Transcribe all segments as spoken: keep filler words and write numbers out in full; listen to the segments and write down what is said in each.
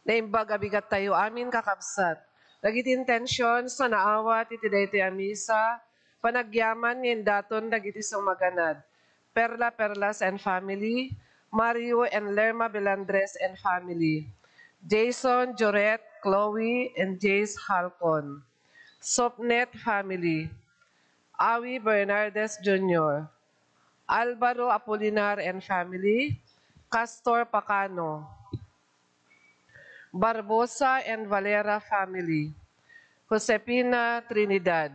Naimbag a bigattayo amin, kakabsat, dagiti intentions a naawat iti daytoy a misa, panagyaman nga indaton dagiti sumaganad: Perla Perlas and family, Mario and Lerma Belandres and family, Jason, Joret, Chloe, and Jace Halcon, Sopnet family, Awi Bernardes Junior, Alvaro Apolinar and family, Castor Pacano, Barbosa and Valera family, Josefina Trinidad,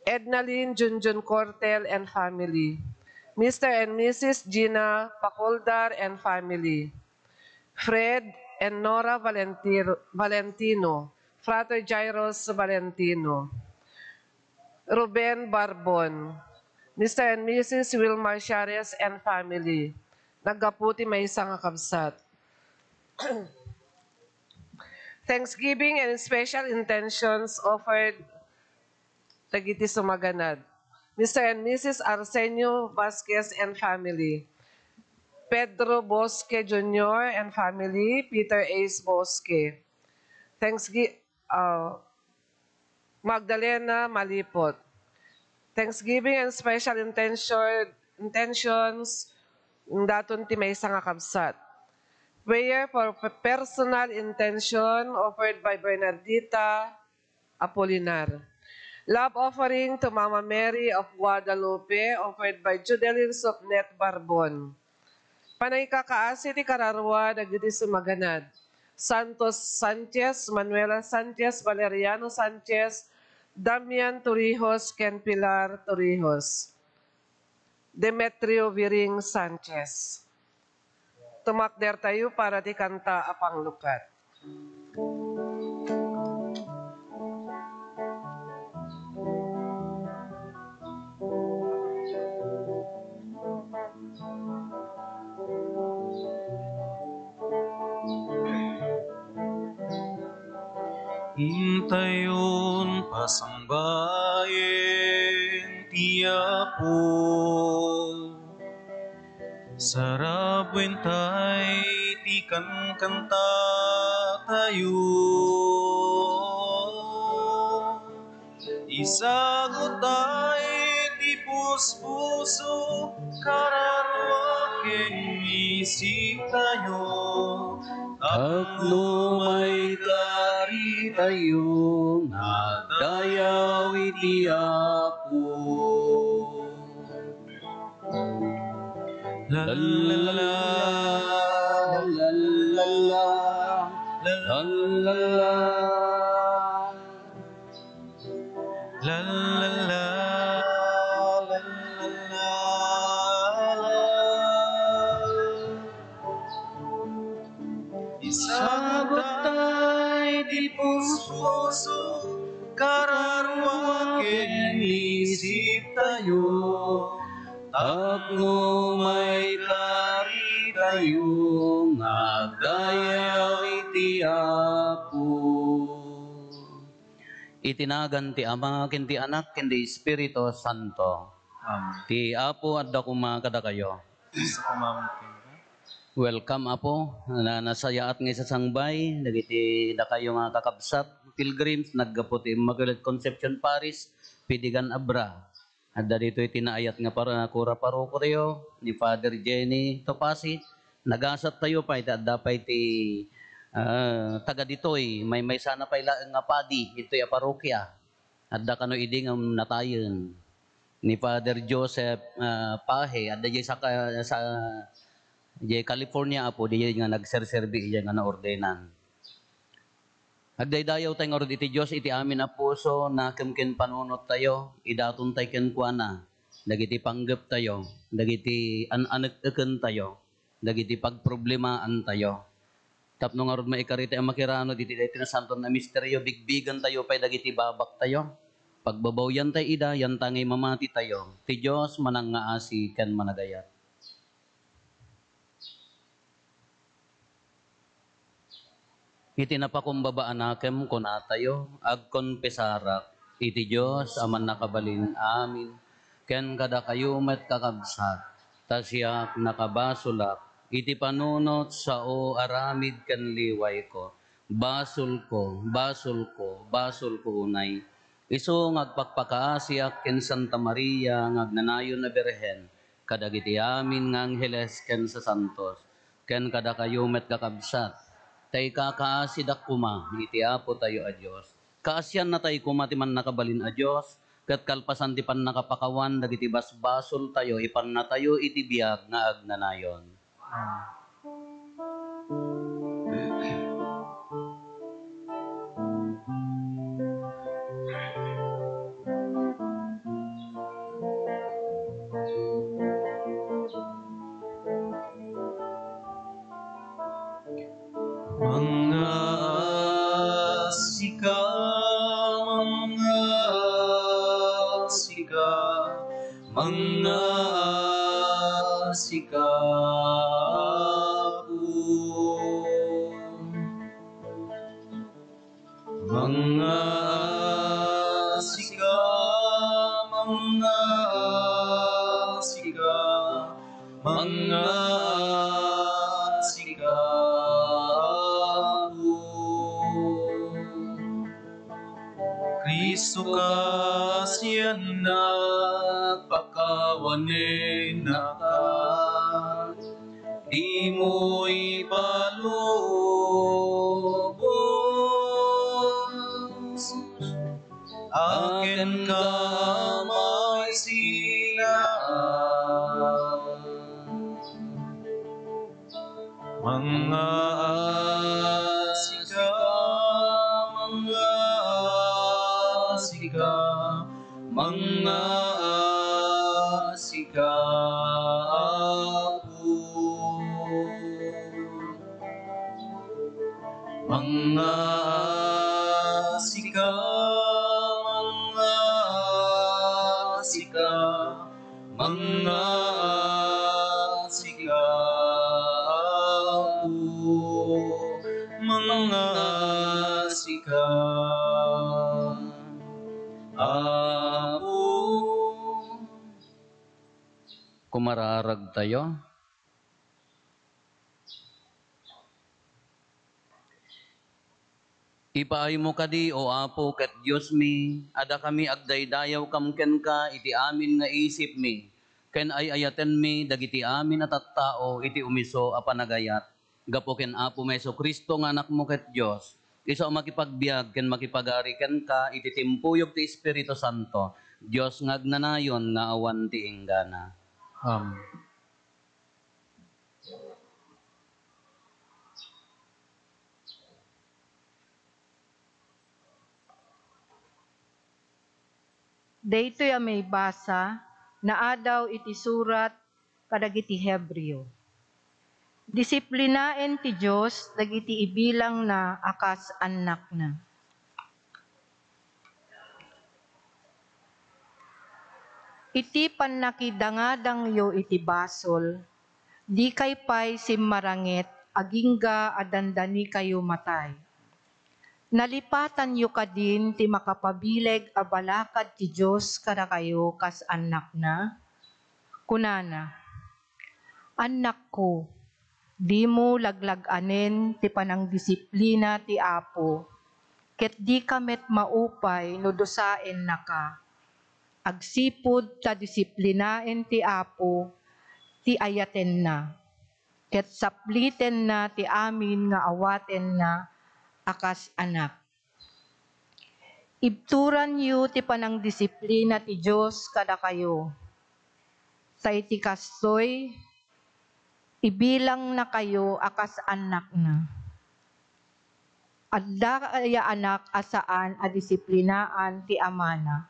Ednalyn Junjun Cortel and family, Mister and Missus Gina Pacoldar and family, Fred and Nora Valentiro-, Valentino, Frater Jairus Valentino, Ruben Barbon, Mister and Missus Wilmar Siares and family, naggapu ti maysa nga kabsat. Thanksgiving and special intentions offered dagiti sumaganad: Mister and Missus Arsenio Vasquez and family, Pedro Bosque Junior and family, Peter Ace Bosque. Thanksgi-, uh, Magdalena Malipot. Thanksgiving and special intention, intentions, indaton ti maysa nga kabsat. Prayer for pe-, personal intention offered by Bernardita Apolinar. Love offering to Mama Mary of Guadalupe offered by Judelin Sopnet Barbon. Panangikakaasi ti kararua dagiti sumaganad: Santos Sanchez, Manuela Sanchez, Valeriano Sanchez, Damian Torrijos, ken Pilar Torrijos, Demetrio Viring Sanchez. Tumakdertayo para ti kanta a panglukat. Intayon pasangbaen ti Apo. Sarabuen tay ti kankantatayo. Isagut tay ti puspuso, kararua ken isiptayo. Tapno maikaritayo nga agdayaw iti Apo. La, la, la, la, la, la, la, la, la, la. La, la, la, la, la, la, la. Isagut tay ti puspuso, kararua ken isiptayo, tapno maikaritayo nga agdayaw iti Apo. Iti nagan ti Ama, ken ti Anak, ken ti Espiritu Santo. Amen. Ti Apo adda koma kadakayo. Isu koma met kenka. Welcome, Apo. Na, nasayaat nga isasangbay dagiti dakayo nga kakabsat, pilgrims, naggapu ti Immaculate Conception Parish, Piddigan, Abra. Adda ditoy ti naayat nga par-, kura paroko tayo, ni Father Jenny Topasi. Nagasattayo pay ti adda pay ti, ah, taga ditoy, maymaysana pay laeng nga padi ditoy a parokia. Adda kano idi nga natayen ni Father Joseph, ah, Pahe, adda diay sa, sa, diay California, Apo, diay nga nagserserbi, diay nga naordenan. Agdaydayaw tay ngarud iti Dios iti amin a puso, nakem ken panunot tayo, idaton tay kenkuana, dagiti panggep tayo, dagiti an-anek-eken tayo, dagiti pagproblemaen tayo. Tapno ngarud maikari tay a makirano diti daytoy nasanton a misterio, bigbigen tayo pay dagiti babak tayo. Pagbabawyan tay ida, yantangay mamati tayo. Ti Dios manangngaasi ken managayat. Iti napakumbaba a nakem, kunatayo, agkonpesarak iti Dios a Mannakabalin Amin, ken kadakayo met, kakabsat, ta siak, nakabasolak iti panunot, sao, aramid ken liwayko. Basolko, basolko, basolko unay. Isu nga agpakpakaasiak ken Santa Maria nga agnanayon a Birhen, kadagiti amin nga angheles ken sasantos, ken kadakayo met, kakabsat, ta ikakaasidak koma iti Apotayo a Dios. Kaasiannatay koma ti Mannakabalin a Dios, ket kalpasan ti pannakapakawan dagiti basbasoltayo, ipannatayo iti biag nga agnanayon. Amen. Mangngaasika, mangngaasika, mangngaasika, Apo. Mangngaasika, mangngaasika, mangngaasika, Apo. Kristo, kaasiannak, pakawanennaka. Dimo ipalubos a kenka may sinaan. Mangngaasika, mangngaasika, mangngaasika, Apo. Mangngaasika, mangngaasika, mangngaasika, Apo. Mangngaasika, Apo. Kumararagtayo. Ipaaymo kadi, O Apo, ket Diosmi, a dakami agdaydayaw kam kenka iti amin nga isipmi, ken ay-ayatenmi dagiti amin a tattao iti umiso a panagayat, gapu ken Apomi Jesu-Cristo nga Anakmo ket Dios, isu a makipagbiag ken makipagari kenka iti timpuyog ti Espiritu Santo, Dios nga agnanayon nga awan ti inggana. Amen. Daytoy a maibasa, naadaw iti surat kadagiti Hebreo. Disiplinaen ti Dios dagiti ibilangna a kas annakna. Iti pannakidangadangyo iti basol, dikay pay simmarangit agingga a dandanikayo matay. Nalipatanyo kadin ti makapabileg a balakad ti Dios kadakayo kas annakna? Kunana, Annakko, dimo laglag-anen ti panangdisiplina ti Apo, ket dika met maupay no dusaennaka. Agsipud ta disiplinaen ti Apo ti ayatenna, ket saplitenna ti amin nga awatenna a kas anak. Ibturanyo ti panangdisiplina ti Dios kadakayo. Ta iti kastoy, ibilangnakayo a kas annakna. Adda aya anak a saan a disiplinaan ti amana?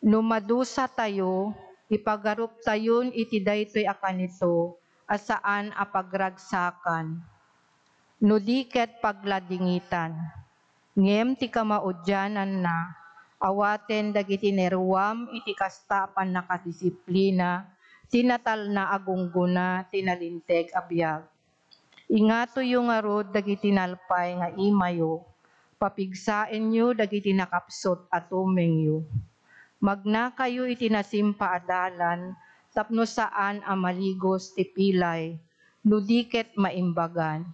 No madusatayo, ipagaruptayon iti daytoy a kanito a saan a pagragsakan, no di ket pagladingitan. Ngem ti kamaudiananna, awaten dagiti naruam iti kasta a pannakadisiplina ti natalna a gunggona ti nalinteg a biag. Ingatoyo ngarud dagiti nalpay nga imayo, papigsaenyo dagiti nakapsut a tumengyo. Magnakayo iti nasimpa a dalan tapno saan a maligos ti pilay no di ket maimbagan.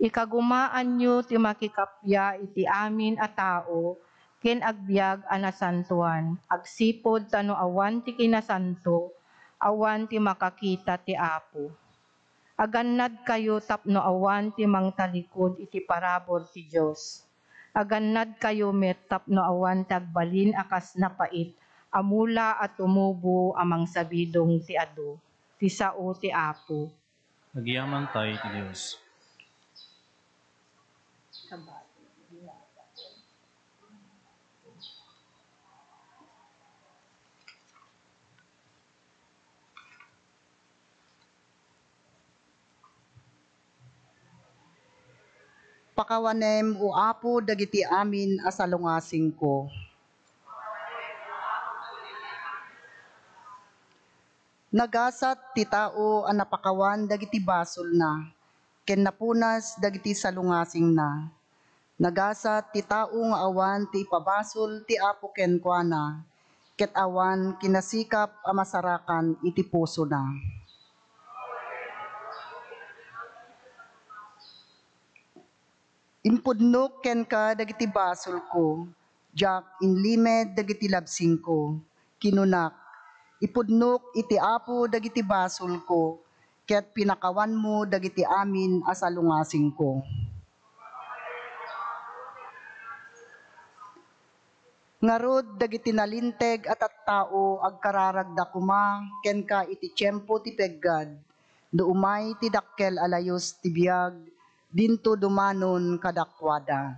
Ikagumaanyo ti makikappia iti amin a tao ken agbiag a nasantoan, agsipud ta no awan ti kinasanto, awan ti makakita ti Apo. Agannadkayo tapno awan ti mangtalikod iti parabur ti Dios. Agannadkayo met tapno awan ti agbalin a kas napait a mula a tumubo a mangsabidong ti adu, ti sao ti Apo. Agyamankay ti Dios. Pakawanem, O Apo, dagiti amin a salungasingko. Nagasat ti tao a napakawan dagiti basolna, ken napunas dagiti salungasingna. Nagasat ti tao nga awan ti ipabasol ti Apo kenkuana, ket awan kinasikap a masarakan iti pusona. Impudnok kenka dagiti basolko, diak inlimed dagiti labsingko. Kinunak, ipudnok iti Apo dagiti basolko, ket pinakawanmo dagiti amin a salungasingko. Ngarud, dagiti nalinteg a tattao agkararagda koma kenka iti tiempo ti peggad, no umay ti dakkel a layus ti biag, dinto dumanon kadakuada.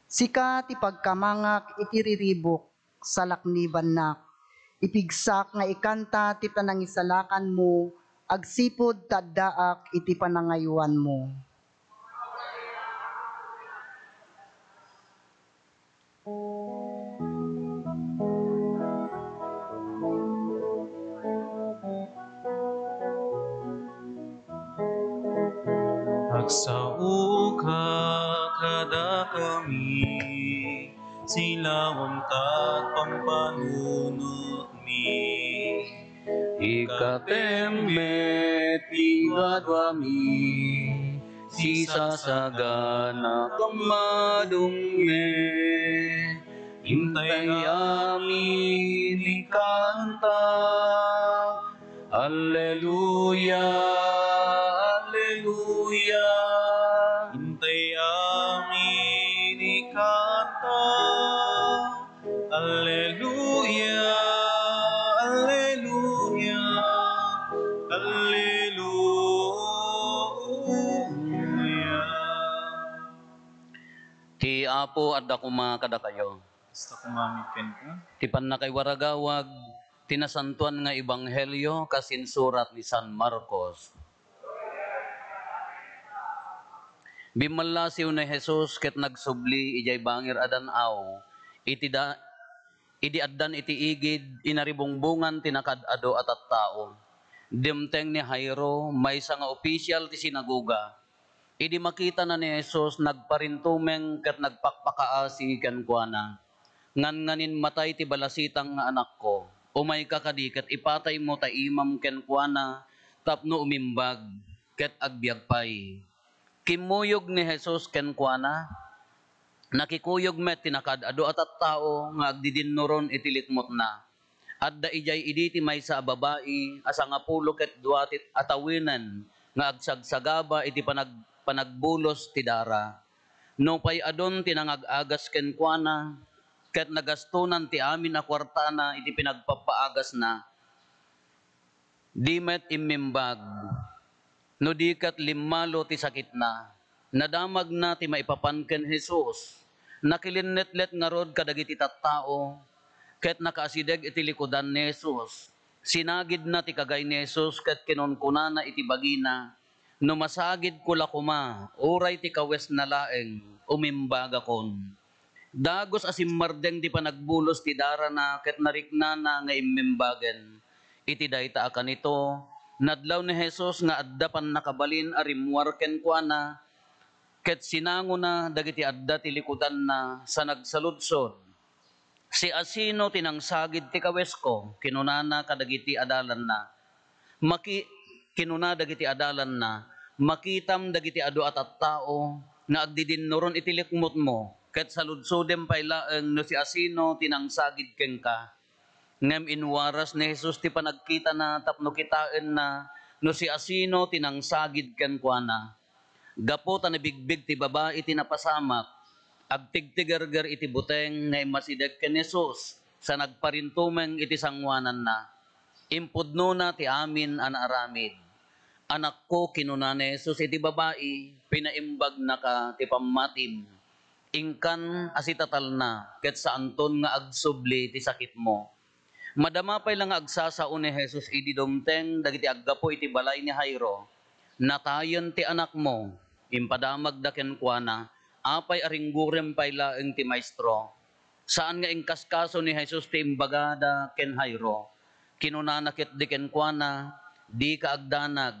Sika ti pagkamangak iti riribuk, salaknibannak. Ipigsak nga ikanta ti panangisalakanmo agsipud ta addaak iti panangaywanmo. Agsaoka kadakami, silawamka pampanunomi. Ikkatem met ti kaduami, sisasagana kammadongmi. Intay amin ikanta, Alleluia, Alleluia. Intay amin ikanta, Alleluia, Alleluia, Alleluia. Ti Apo adda koma kadakayo. Kasta koma met kenka. Ti pannakaiwaragawag ti nasantoan nga ebanghelio kas insurat ni San Marcos. Bimmallasiw ni Jesus ket nagsubli idiay bangir a dan-aw. Iti da-, idi addan iti igid, inaribungbongan ti nakaad-adu a tattao. Dimteng ni Jairo, maysa nga opisial ti sinagoga. Idi makitana ni Jesus, nagparintumeng ket nagpakpakaasi kenkuana, "Ngangnganin matay ti balasitang nga anakko. Umayka kadi ket ipataymo ta imam kenkuana tapno umimbag ket agbiag pay." Kimmuyog ni Jesus kenkuana. Nakikuyog met ti nakaad-adu a tattao nga agdidinnuron iti likmutna. Adda idiay idi ti maysa a babai a sangapulo ket dua ti a tawenen nga agsagsagaba iti panag-, panagbulos ti dara. Nupay adun ti nangag-agas kenkuana, ket nagastonan ti amin a kuartana iti pinagpappaagasna, di met immimbag, no di ket limmalo ti sakitna. Nadamagna ti maipapan ken Jesus. Nakilinnetlet ngarud kadagiti tattao, ket nakaasideg iti likudan ni Jesus. Sinagidna ti kagay ni Jesus ket kinunkunana iti bagina, "No masagidko la koma, uray ti kawesna laeng, umimbagakon." Dagus a simmardeng ti panagbulos ti darana ket nariknana nga immimbagen. Iti dayta a kanito, nadlaw ni Jesus nga adda pannakabalin a rimmuar kenkuana, ket sinangona dagiti adda ti likudanna sa nagsaludsod, "Siasino ti nangsagid ti kawesko?" kinunana kadagiti adalanna. Maki-, kinuna dagiti adalanna, "Makitam dagiti adu a tattao nga agdidinnuron iti likmutmo, ket saludsodem pay laeng no siasino ti nangsagid kenka." Ngem inwaras ni Jesus ti panagkitana tapno kitaenna no siasino ti nangsagid kenkuana. Gapu ta nabigbig ti babai ti napasamak, agtigtigerger iti buteng nga immasideg ken ni Jesus sa nagparintumeng iti sangoananna. Impudnona ti amin a naaramid. "Anakko," kinuna ni Jesus iti babai, "pinaimbagnaka ti pammatim. Inkan asitatalna, ket saanton nga agsubli ti sakitmo." Madama pay la nga agsasao ni Jesus idi dumteng dagiti aggapu iti balay ni Jairo. "Natayen ti anakmo." Impadamagda kenkuana, "Apay a ringgorem pay laeng ti Maestro?" Saan nga inkaskaso ni Jesus ti imbagada ken Jairo. Kinunana ketdi kenkuana, "Dika agdanag,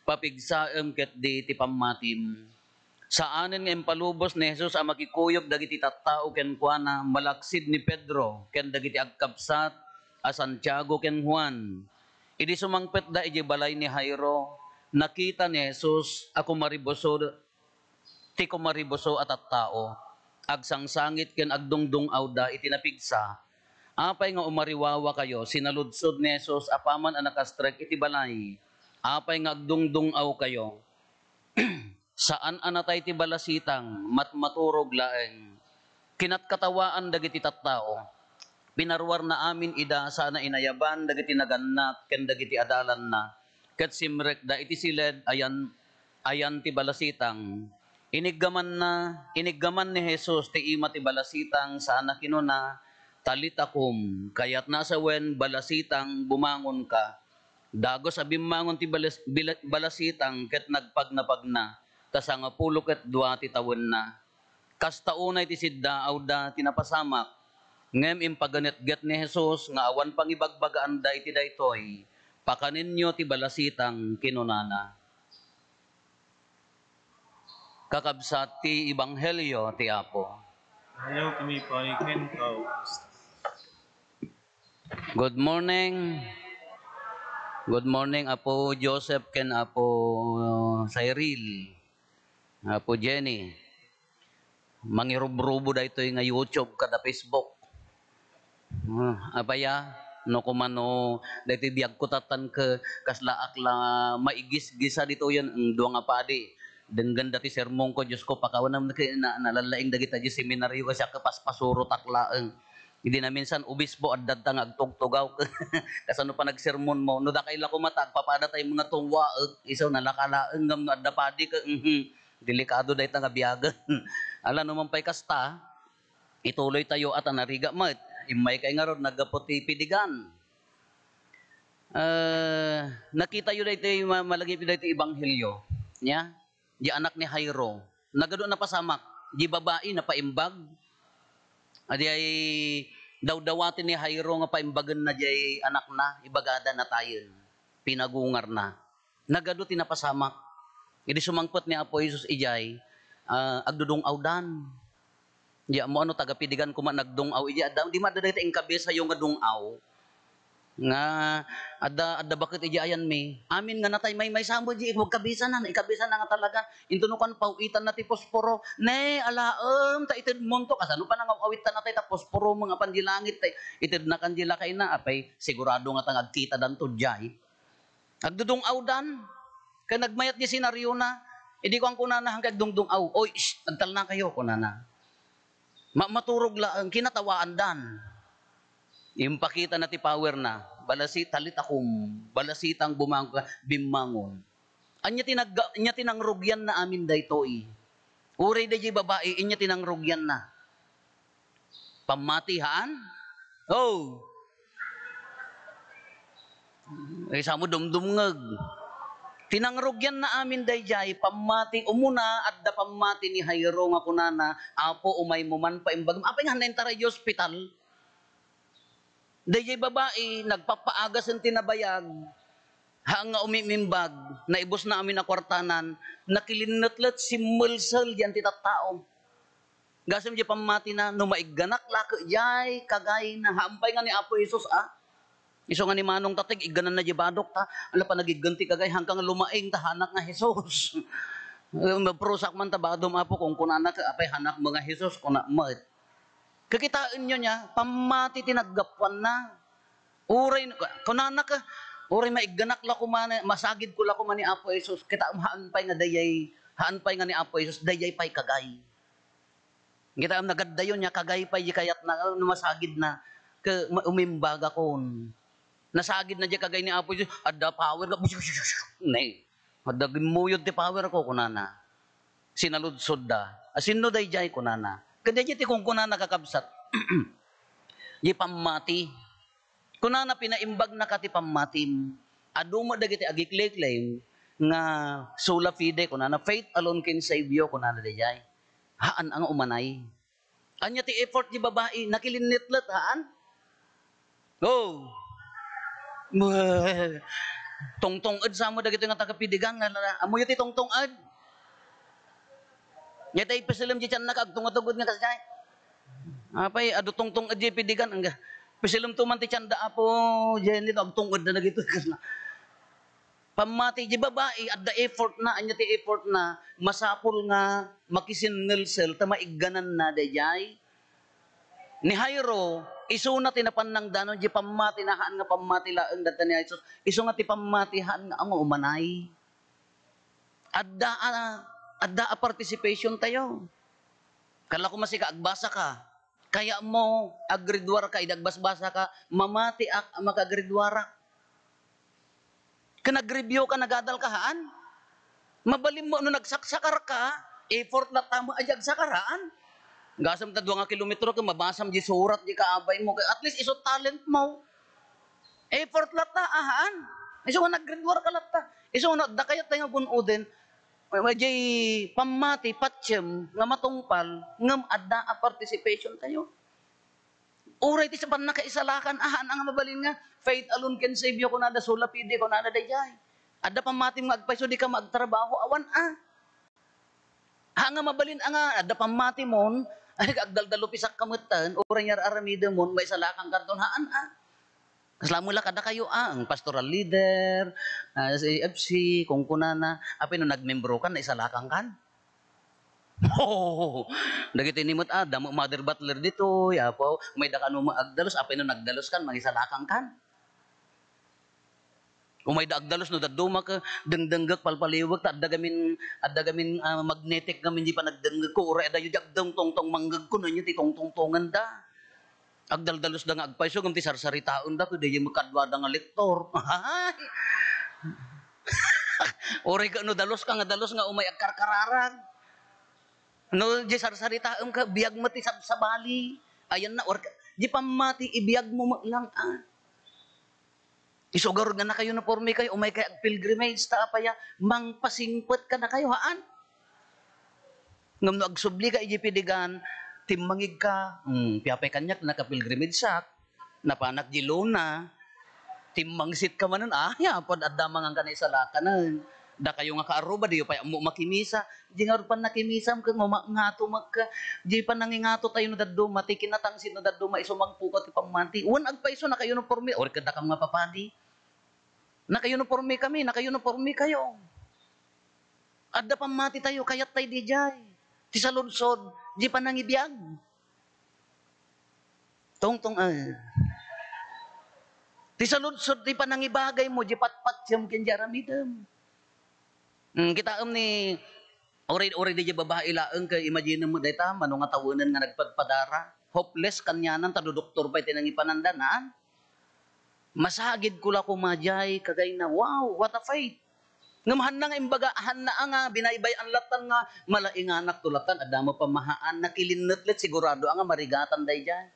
papigsaem ketdi ti pammatim." Saanen nga impalubos ni Jesus a makikuyog dagiti tattao kenkuana, malaksid ni Pedro ken dagiti agkabsat a Santiago ken Juan. Idi sumangpetda idiay balay ni Jairo, nakita ni Jesus a kumaribuso ti kumaribuso a tattao. Agsangsangit ken agdungdung-awda iti napigsa. "Apay nga umariwawakayo?" sinaludsod ni Jesus apaman a nakastrek iti balay. "Apay nga agdungdung-awkayo?" "Saan a natay ti balasitang, matmaturog laeng." Kinatkatawaan dagiti tattao. Pinaruarna amin ida sana inayaban dagiti nagannak ken dagiti adalanna, ket simrekda iti siled ayan, ayan ti balasitang. Iniggamanna, iniggaman ni Jesus ti ima ti balasitang sana kinuna, "Talita kum," kayatna a sawen, "Balasitang, bumangonka." Dagus a bimmangon ti balas-, bila-, balasitang ket nagpagnapagna, ta sangapulo ket dua ti tawenna. Kasta unay ti siddaawda ti napasamak, ngem impaganetget ni Jesus nga awan pangibagbagaanda iti daytoy. "Pakanenyo ti balasitang," kinunana. Kakabsat ti ebanghelio ti Apo. Ayaw kami pay kenka, O Kristo. Good morning. Good morning, Apo Joseph ken Apo Cyril. Apo Jenny. Mangirubrubo daytoy nga YouTube kada Facebook. Ah, apay a? No kumano, daytoy biagko tattan ket kasla ak la maigisgisa ditoyen, ang dua nga padi. Denggen dati sermonko, Diosko, pakawanam ket na-, nalallaing dagita diay seminario ket siak ket paspasurotak laeng. Idi naminsan, obispo, adda ta nga agtugtugaw. Kasano pa nagsermonmo? No dakay la koma ta agpapada tay mga tuwaek, isu, nalaka laeng ngem no adda padi ket, mhm, delikado dayta nga biagen. Ala, no man pay kasta, ituloytayo a ta narigat met. Immaykay ngarud, naggapu ti pidigan. Eh, nakitayo daytoy ma-, malagip daytoy ebanghelio. Nia? Di anak ni Jairo. Nagadu a napasamak. Di babai, napaimbag. Adi ay dawdawaten ni Jairo nga paimbagenna diay anakna, ibagada natayen. Pinagungarna. Nagadu ti napasamak. Idi sumangpet ni Apo Jesus idiay, ah, agdudung-awdan. Di ammo ano, taga-pidigan koma nagdung-aw idiay. Adda, di madda dagiti inkabisayo nga dung-aw. Nga adda, adda baket idiay ayanmi. Amin nga natay maymaysa met diay agkabisanan, ikabisana nga talaga. Into no kuan, paw-itanna ti posporo. Ne, alaem, ta itedmonto. Kasano pa nangaw-awittan natay ta posporo mo nga apan di langit, ta itednakan di lakayna. Apay, sigurado nga ta nga agkitadanto diay. Agdudung-awdan. Ket nagmayat diay senariona. Idi kuan kunana, "Haanka agdungdung-aw." "Oy, shh, agtalnakayo," kunana. Ma-, maturog laeng, kinatawaandan. Impakitana ti powerna. "Balasi-, talita kum, balasitang, bumangonka," bimmangon. Ania ti nagga-, ania ti nangrugianna amin daytoy? Uray daydiay babai, ania ti nangrugianna? Pammati, haan? Oh. Ay, samo dumdumngeg. Ti nangrugianna amin daydiay, pammati, umuna, adda pammati ni Jairo nga kunana, "Apo, umaymo man, paimbagem." Apay nga naintaray idiay ospital? Daydiay babai, nagpappaagasen ti nabayag, haan nga umimimbag, naibusna amin a kuartanan, nakilinnetlet, simmelsel diay ti tattao. Gasem di pammatina, no maigganak la ket jay, kagayna, haan pay nga ni Apo Jesus, a? Isu nga ni Manong Tatig, iggananna di badok, ta, ala, panagiggan ti kagay, hangka nga lumaing, ta hanak nga Jesus. Maprusak man ta badom, Apo, kung kunana, ka, apay, hanak mo nga Jesus, kuna met. Kakitaenyo nia, pammati ti naggapuanna. Uray, kunana ka, uray maigganak la koma, masagid ko la koma ni Apo Jesus, kita haan pay nga dayay, haan pay nga ni Apo Jesus, dayay pay kagay. Kita am nagaddayon nia, kagay pay di kayatna, no masagidna, ke, ma-, umimbagakon. Nasagidna di kagay ni Apo Jesus, adda power nga, ne. Adda gimmuyod ti power ko, kunana. Sinaludsodda. "A, sinno daydiay?" kunana. Kadaydiay ti kunkunana, kakabsat. Di pammati. Kunana, "Pinaimbagnaka ti pammatim." Adu met dagiti agikleklem nga sola fide, kunana, "Faith alone can save you," kunana daydiay. Haan a nga umanay. Ania ti effort ti babai? Nakilinnetlet, haan? Oh. Tungtong-ed sa met dagitoy nga taga-Pidigan nga, la-, la-, ammoyo ti tungtong-ed? Nia tay pisilem ti tianna ka agtungatugod nga kasdiay. Apay, adu tungtong-ed ti Pidigan, angga. Pisilemto man ti tianda, Apo Jenny, no, agtungedda dagitoy kasna. Pammati, di babai, adda effort na, ania ti effort na, masapul nga makisinnelsel ta maigganan na daydiay. Ni Jairo, isuna ti napannangdanon, di pammati na haan nga pammati laeng dayta ni Jesus. Isu nga ti pammati haan nga amo umanay. Adda a, adda a participation tayo. Kala ko masika, agbasa ka. Kaya mo, agriduar ka, idi agbasbasa ka, mamati ak a makagriduarak. Ken nag-review ka, nagadal ka, haan? Mabalin mo no nagsaksakar ka, effort latta mo a di agsakar, haan? Gasem ta dua nga kilometro ket mabasam di surat di kaabay mo, ket at least isu talent mo. Effort latta, a, haan? Isu nga nag-grade war ka latta. Isu nga adda kayat tayo nga gun-oden, di pammati, patiem nga matungpal, ngem adda a participation tayo. Uray ti sa pannakaisalakan, a, haan nga mabalin nga, "Faith alone can save you," kunada, "Sola fide," kunada daydiay. Adda pammatim nga agpayso, dika maagtrabaho, awan, a. Haan nga mabalin a nga, adda pammatimon, ay, agdaldalupisak ka metten, uray nga ar-aramidemon, maisalakan kanton, haan, a. Kasla mo la kadakayo, a, ang pastoral leader, a, C F C, kunkunana, apay no nagmembro kan, naisalakan kan? Dagitoy ni met, a, damo Mother Butler ditoy, apo, umayda kano agdalus, apay no nagdalus kan, mangisalakan kan? Umayda agdalus no dadduma ket dengdenggek, palpaliwek, ta adda gamin, adda gamin, a, magnetic gamin di panagdenggek ko, uray adda yu di agdengtongtong manggeg ko, no, inyo ti tongtongtongenda. Agdaldalusda nga agpayso, ngem ti sarsaritaenda, ket daydiay met kaduada nga lektor. Uray ket no dalus ka nga dalus nga umay agkarkararag. No, di sarsaritaem ket biag met ti sabsabali. Ayanna, or, di pammati, ibiag mo met lang, a. Isu garud nga naka-uniforme kayo, umay kay ag-pilgrimage, ta apay a, mangpasingpet kadakayo, haan? Ngem no agsubli ka idiay Pidigan, timmangig ka, hmm, "Apay kaniak, naka-pilgrimage sak, napanak di luna," timmangsit ka manen, a, ya, pud adda mangan ka naisalakan, a. Dakayo nga kaarruba, diyo pay ammo makimisa. Di ngarud pannakimisa, ket nguma-, ngato met ka. Di pannangingato tayo no dadduma, ti kinatangsit no dadduma, isu mangpukaw ti pammati. Wen agpayso, naka-uniforme, or ket dakam nga papadi. Naka-uniforme kami, naka-uniforme kayo. Adda pammati tayo, kayat tayo didiay. Ti saludsod, di panangibiag. Tongtong, a. Ti saludsod, ti panangibagay mo, di patpatiem ken di aramidem. Hmm, kitaem ni, uray, uray didiay babai laeng, ket imaginem met dayta, mano nga tawenen nga nagpadpadara. Hopeless kanianan, ta dudoktor pay ti nangipananda, naan? Masagid ko la koma diay, kagayna, wow, what a faith! Ngem hanna nga imbaga, hanna a nga binaybay-an lattan nga malainganak to lattan, adda met pammahaan, nakilinnet let, sigurado a nga marigatan daydiay.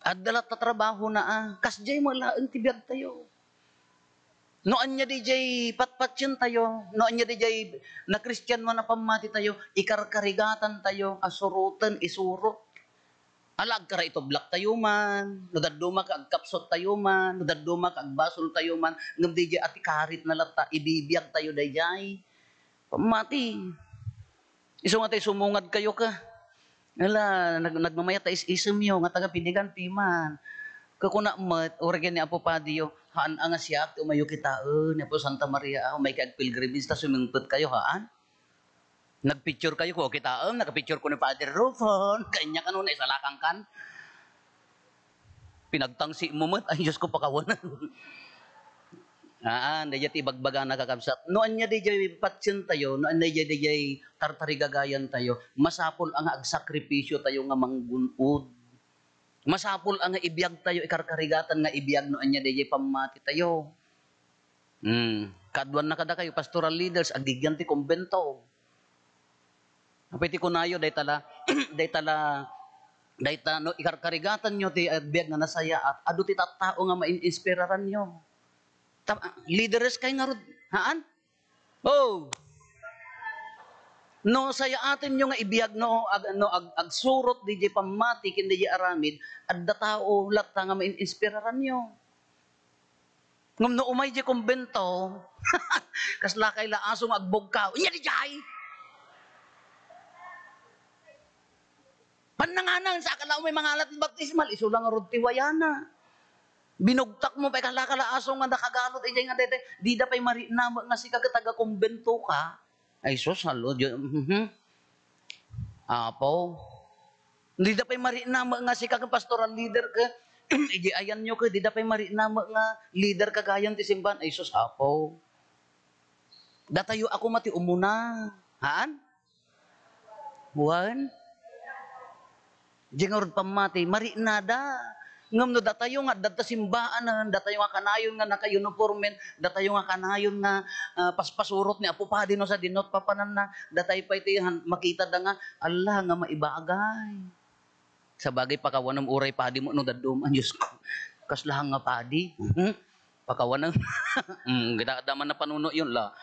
Adda latta trabahona a, kasdiay met laeng ti biag tayo. No ania didiay patpatien tayo, no ania didiay nakristianoan a pammati tayo, ikarkarigatan tayo a suroten, isurot. Ala, agkaraitublak tayo man, no dadduma ket agkapsut tayo man, no dadduma ket agbasol tayo man, ngem didiay a ti karit na latta, ibibiag tayo daydiay. Pammati. Isu nga tay sumungad kayo ka. Ala, nag-, nagmamayat ta is-isemyo nga taga Pinigan, piman. Kakuna met, uray ken ni Apo Padiyo, "Haan a nga siak ti umayo kitaen, ni Apo Santa Maria, ah, umayka agpilgrimage ta sumingpet kayo, haan?" Nagpicture kayo ko, kitaem, nagpicture ko ni Father Rufon. Kanya kano, naisalakan kan. Pinagtangsi mo met, ay, Diyos ko, pakawanan. Haan, dayjay ti ibagbagana, kakabsat. No anya dayjay patien tayo, no anya dayjay, dayjay tartarigagayan tayo, masapul a nga agsakripisyo tayo nga manggun-od. Masapul a nga ibiag tayo, ikarkarigatan nga ibiag no anya dayjay pammati tayo. Hmm. Kaduan na kadakayo, pastoral leaders, aggigian ti kumbento. Apay ti kunayo, dayta la, dayta la, dayta no ikarkarigatanyo ti agbiag nga nasayaat, adu ti tattao nga main-inspiraranyo. Ta-, leaders kay ngarud, haan? Oh. No sayaatenyo nga ibiag, no, ag-, no ag-, agsurot didiay pammati ken didiay aramid, adda tao latta nga main-inspiraranyo. Ngem no umay diay kumbento, kasla kay la aso nga agbugkaw. Ania didiay? Pannanganan, sa akala umay mangalat ti baptismal, isu la ngarud ti wayana. Binugtak mo pay, kasla ka la aso nga nakagalot, idiay nga daytoy, dida pay marikna met nga sika ket taga-kumbento ka. Ay sus, halo, Dios, mhm. Apo. Dida pay marikna met nga sika ket pastoral leader ket, idiay ayanyo ket, dida pay marikna met nga leader ka gayam ti simbahan. Ay sus, Apo. Datayo a koma ti umuna. Haan? Wen? Diay ngarud pammati, mariknada. Ngem no datayo nga adda ta simbaanen, datayo nga kanayon nga naka-uniformen, datayo nga kanayon nga, ah, paspasurot ni Apo Padi no sadino ti papananna, datay pay ti han-, makitada nga, "Ala, nga maibagay." Sabagay, pakawanem uray padi mo no dadduma, Dios ko. Kasla nga padi. Mhm. Pakawanem. Mm, kita, adda man napanunoyon la.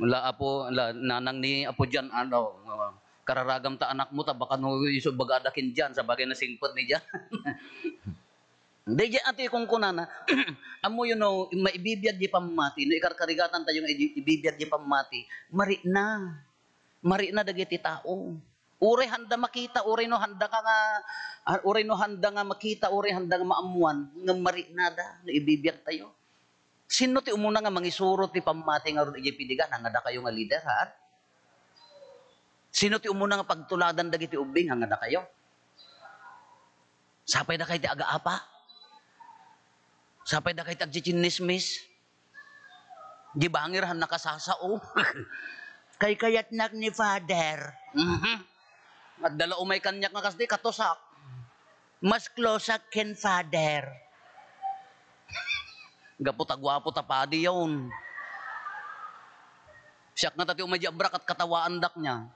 La Apo, la nanang ni Apo Jan, ano, kararagam ta anak mo, ta baka no isu bagada ken Jan, sabagay nasingpet ni Jan. Daydiay ati kunkunana, ammoyo no maibibiag diay pammati, no ikarkarigatan tayo nga idi-, ibibiag diay pammati, marikna. Marikna dagiti tao. Uray handa makita, uray no handa ka nga, ah, uray no handa nga makita, uray handa nga maammuan, ngem mariknada no ibibiag tayo. Sinno ti umuna nga mangisuro ti pammati ngarud idiay Pinigan? Haan nga dakayo nga leader, haan? Sinno ti umuna nga pagtuladan dagiti ubbing? Haan nga dakayo? Sapay dakay ti agaapa? Sapay dakay ti agtsitsinnismis? Di bangir han nakasasao. Kaykayatnak ni Father. Mhm. Adda la umay kaniak nga kasdi, katosak. Mas closeak ken Father. Gapu ta guapo ta padi yon. Siak ngata ti umay di abra ket katawaandak nia.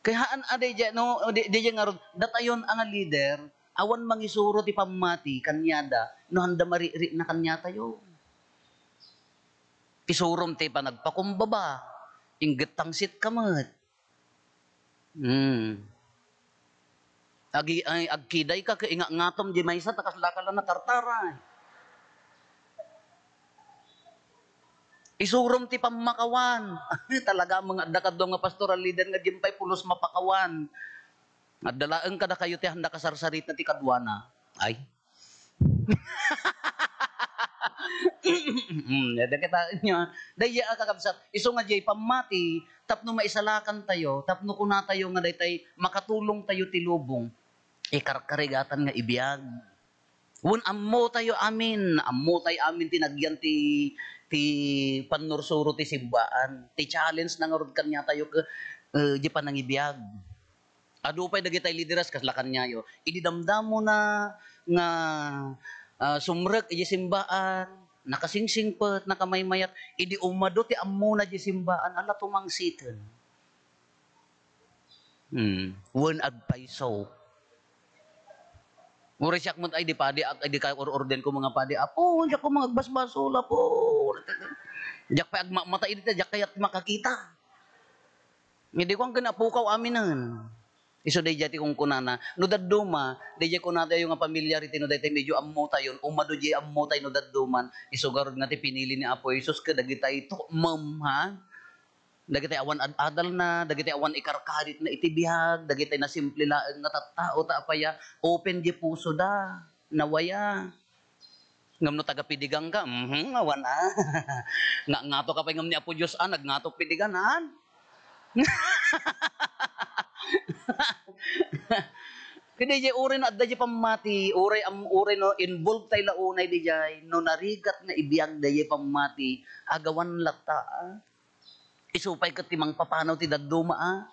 Kay haan a daydiay, no, di, daydiay ngarud, datayon a nga leader, awan mangisuro ti pammati kaniada, no handa maririkna kaniatayo. Isurom ti panagpakumbaba, ingget tangsit ka met. Hmm. Agi-, ay, agkiday ka, kainga-ngatom, di maysa, ta kasla ka la natartaray. Isurom ti pammakawan. Talaga, mga adda kaduam nga pastoral leader nga diyan pay pulos mapakawan. Adda laeng kadakayo ti handa kasarsaritna ti kaduana. Ay. Hmm, dagita nyo. Dayya a kakabsat, isu nga diay pammati, tapno maisalakan tayo, tapno kunatayo nga daytay makatulong tayo ti lubong, ikarkarigatan nga ibiag. Wen ammo tayo amin, ammo tayo amin ti nagyan ti, ti pannursuro ti simbaan, ti challenge na ngarud kaniatayo ke, eh, di panangibiag. Adu pay dagitay lideres kasla kaniayo. Idi damdamona nga, ah, sumrek idiay simbaan, nakasingsingpet, nakamaymayat, idi umadu ti ammona idiay simbaan, ala tumangsiten. Hmm, wen agpayso. Uray siak met ay di padi, ag-, ay di kay or-, ordenko mga padi, "Apo, diak ko mga agbasbasol, Apo." Diak pay agmamata idi ta diak kayat makakita. Idi kuan ken apokaw aminen. Isu daydiay ti kunkunana. No dadduma, daydiay kunatayo nga pamilyar iti no daytoy medyo ammo tayon, umadu diay ammo tayo no dadduman. Isu garud nga ti pinili ni Apo Jesus kadagitay tukmem, ha? Dagiti awan ad-adalna, dagiti awan ikarkaritna iti biag, dagiti nasimple laeng nga tattao, ta apaya, open di pusoda, nawaya. Ngem no taga-pidigan ka, mhm, awan, ah. Nga-, ngato ka pay ngem ni Apo Dios, ah, nagngatok pidigan, haan? Ket diay uray no adda diay pammati, uray am-, uray no involved tay la unay diay, no narigat nga ibiag diay pammati, agawan latta, ah. Isu pay ket ti mangpapanaw ti dadduma, ah.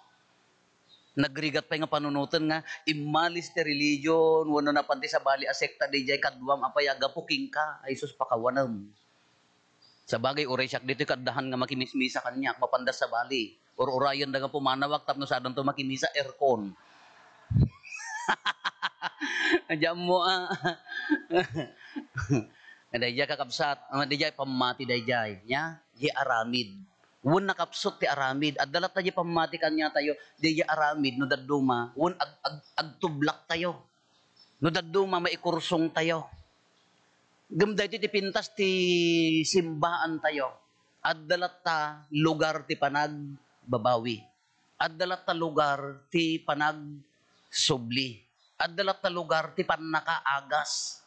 Nagrigat pay nga panunoten nga immalis ti religion wenno napan ti sabali a sekta diay kaduam a pay a gapu kenka, ay sus, pakawanem. Sabagay, uray siak ditoy kaddahan nga makimismisa kaniak, mapanda sabali. Ur-urayenda nga pumanawak tapno sadanto makimisa, aircon. Diyan mo, ah. Daydiay, kakabsat, ah, daydiay pammati daydiay, nya? Di aramid. Wen nakapsut ti aramid. Adda latta di pammati kaniatayo, di aramid no dadduma, wen ag-, ag-, agtublaktayo. No dadduma, maikursongtayo. Ngem daytoy ti pintas ti simbaantayo. Adda latta lugar ti panagbabawi. Adda latta lugar ti panagsubli. Adda latta lugar ti pannakaagas.